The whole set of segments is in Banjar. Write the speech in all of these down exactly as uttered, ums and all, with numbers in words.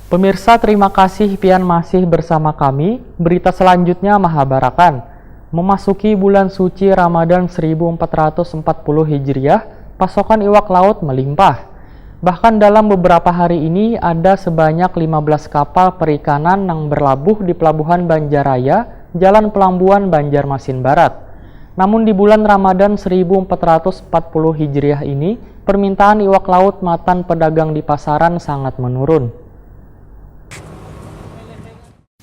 Pemirsa, terima kasih pian masih bersama kami. Berita selanjutnya mahabarakan. Memasuki bulan suci Ramadan seribu empat ratus empat puluh Hijriah, pasokan iwak laut melimpah. Bahkan dalam beberapa hari ini ada sebanyak lima belas kapal perikanan yang berlabuh di Pelabuhan Banjaraya, Jalan Pelambuan, Banjarmasin Barat. Namun di bulan Ramadan seribu empat ratus empat puluh Hijriah ini, permintaan iwak laut matan pedagang di pasaran sangat menurun.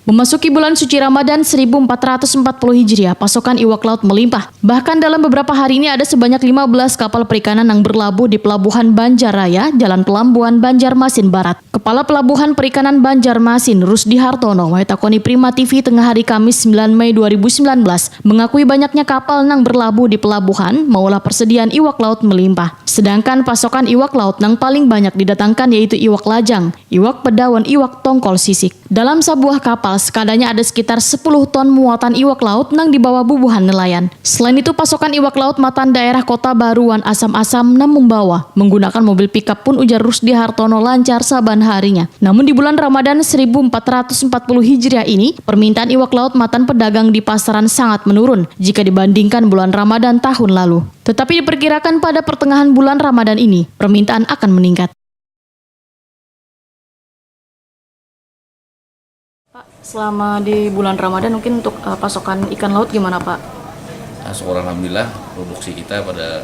Memasuki bulan suci Ramadan seribu empat ratus empat puluh Hijriah, pasokan iwak laut melimpah. Bahkan dalam beberapa hari ini ada sebanyak lima belas kapal perikanan yang berlabuh di Pelabuhan Banjaraya, Jalan Pelambuan, Banjarmasin Barat. Kepala Pelabuhan Perikanan Banjarmasin, Rusdi Hartono, metakoni Prima T V tengah hari Kamis sembilan Mei dua ribu sembilan belas, mengakui banyaknya kapal nang berlabuh di pelabuhan maulah persediaan iwak laut melimpah. Sedangkan pasokan iwak laut nang paling banyak didatangkan yaitu iwak lajang, iwak peda wan iwak tongkol sisik. Dalam sabuah kapal, sekadanya ada sekitar sepuluh ton muatan iwak laut nang dibawa bubuhan nelayan. Selain itu, pasokan iwak laut matan daerah Kota Baru wan Asam-Asam nang membawa menggunakan mobil pickup pun, ujar Rusdi Hartono, lancar saban harinya. Namun di bulan Ramadan seribu empat ratus empat puluh Hijriah ini, permintaan iwak laut matan pedagang di pasaran sangat menurun jika dibandingkan bulan Ramadan tahun lalu. Tetapi diperkirakan pada pertengahan bulan Ramadan ini, permintaan akan meningkat. Pak, selama di bulan Ramadan mungkin untuk, eh, pasokan ikan laut gimana, Pak? Nah, syukur alhamdulillah, produksi kita pada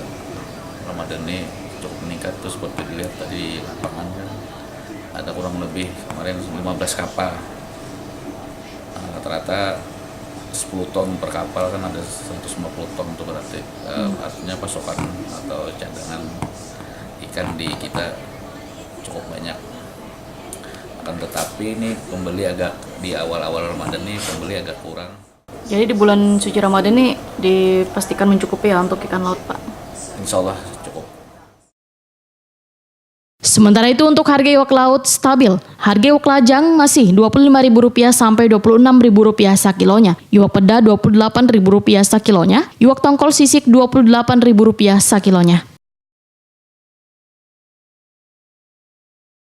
Ramadan ini cukup meningkat tuh, seperti dilihat tadi lapangan kan ada kurang lebih kemarin lima belas kapal. Nah, rata-rata sepuluh ton per kapal kan ada seratus lima puluh ton tuh berarti. Eh, artinya pasokan atau cadangan ikan di kita cukup banyak. Akan tetapi ini pembeli agak, di awal-awal Ramadan nih pembeli agak kurang. Jadi di bulan suci Ramadan nih dipastikan mencukupi ya untuk ikan laut, Pak? Insya Allah cukup. Sementara itu untuk harga iwak laut stabil. Harga iwak lajang masih dua puluh lima ribu rupiah sampai dua puluh enam ribu rupiah sakilonya. Iwak peda dua puluh delapan ribu rupiah sakilonya. Iwak tongkol sisik dua puluh delapan ribu rupiah sakilonya.